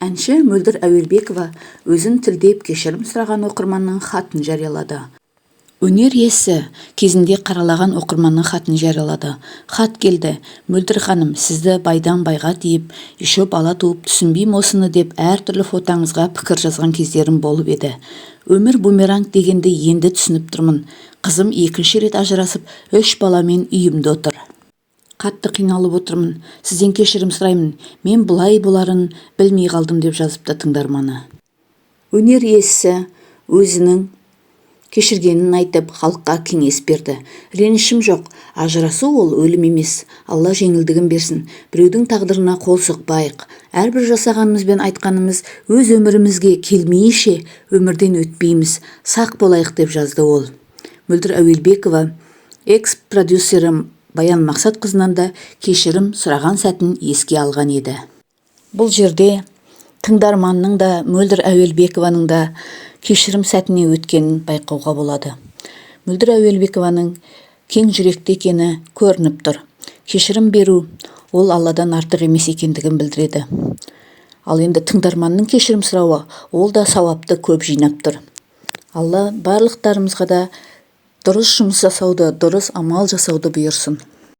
Әнші Мөлдір Әуелбекова өзін тілдеп кешірім сұраған оқырманның хатын жариялады. Өнер иесі кезінде қаралаған оқырманның хатын жариялады. Хат келді. Мөлдір ханым, сізді байдан байға тиіп, еще бала туып, түсінбеймін осыны деп әртүрлі фотоңызға пікір жазған кездерім болып еді. Өмір бумеранг дегенді енді түсініп тұрмын. Қызым екінші рет ажырасып, үш баламен үйімде отыр. Қатты қиналып отырмын. Сізден кешірім сұраймын. Мен бұлай боларын білмей қалдым, деп жазыпты тыңдарманы. Өнер иесі өзінің кешіргенін айтып, халыққа кеңес берді. Ренішім жоқ. Ажырасу ол өлім емес. Алла жеңілдігін берсін. Біреудің тағдырына қол сұқпайық. Әрбір жасағанымыз бен айтқанымыз өз өмірімізге келмейінше өмірден өтпейміз. Сақ болайық, деп жазды ол. Мөлдір Әуелбекова экс продюсері Баян Мақсатқызынан да кешірім сұраған сәтін еске алған еді. Бұл жерде тыңдарманның да, Мөлдір Әуелбекованың да кешірім сәтіне өткенін байқауға болады. Мөлдір Әуелбекованың кең жүректі екені көрініп тұр. Кешірім беру ол Алладан артық емес екендігін білдіреді. Ал енді тыңдарманның кешірім сұрауы, ол да сауапты көп жинап тұр. Алла барлықтарымызға да дұрыс жұмыс жасауды, дұрыс амал жасауды бұйырсын.